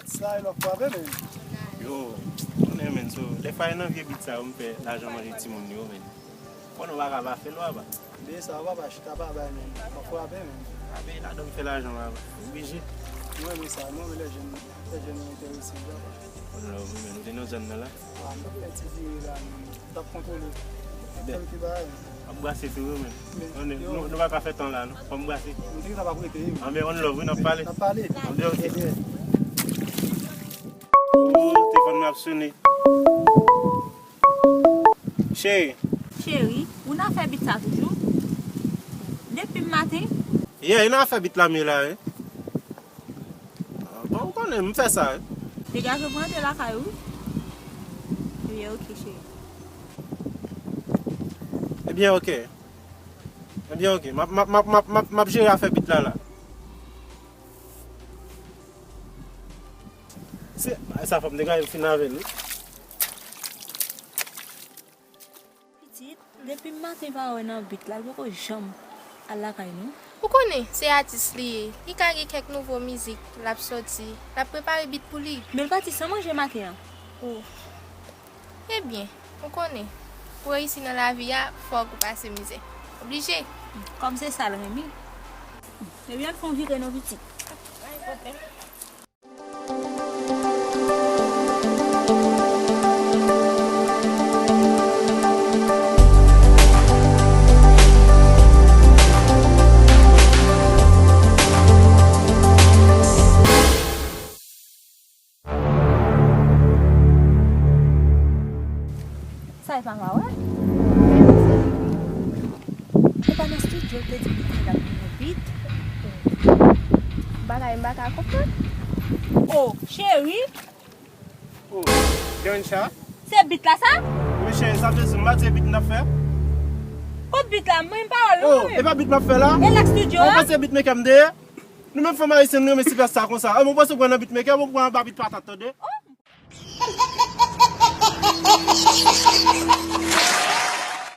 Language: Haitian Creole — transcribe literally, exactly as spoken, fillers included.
Sa e lòk frape, men. Yo, konnen, men, so, dèfwa e nan vye bit sa yo m fè lajan manje timoun yo, men. Konnen w pa ka pa fè l, papa. Men sa, papa, chita pa bay, men. Lòk frape, men. Ape ladan m fè lajan, papa. Oblije. Mwen, men sa, mwen, men lè jèn, lè jèn yo enterese, papa. Konnen w, men, nou te nan zòn nan la. Ah, m t ap fè ti vire la, men. M t ap kontwole. M t ap fè yon ti bagay. M ap brase tou, wi, men. Men, nou, nou, nou pa ka fè tan la, non. Fò m brase. M di sa p ap rete, wi. Anben, on love, wi, n ap pale. N ap pale. Anben, ok. Oh, telefòn mwen ap sone. Cheri. Cheri, ou nan afè bit la toujou? Depi maten? Yeah, e nan afè bit la m ye la, wi. Ah, bon, ou konnen, m fè sa, wi. Degaje pou antre lakay ou. Ebyen, ok, cheri. Ebyen, ok. Ebyen, ok. M ap, m ap, m ap, m ap, m ap, m ap jere afè bit la, la. Se, sa fò m degaje m fin avè l, wi. Pitit, depi maten pa wè nan bit la, l poko janm al lakay nou. Ou konnen, se atis li ye. Li ka gen kèk nouvo mizik l ap sòti. L ap prepare bit pou li. Men l pati san manje maten an. Oh. Ebyen, ou konnen, pou reyisi nan lavi a, fòk ou pase mizè. Oblije. Kòm se sa l renmen. Ebyen, fè yon vire non, pitit. Pa gen pwoblèm. Sa e pa mwen, wè? Se pa nan estidyo l te di m li te la pou yon bit. Bagay m pa ka konprann. Oh, cheri. Oh, Bianca. Se bit la sa? Wi, cheri, sa vle di m pa di se bit n ap fè? Kot bit la? Mwen m pa wè l non. Oh, e pa bit m ap fè la? E l estidyo a? Ou panse beatmaker m deye? Nou menm fanm ayisyen, nou renmen sipèsta konsa. E, mwen panse w pran nan beatmaker, mwen pran anba bit patat, tande? Oh.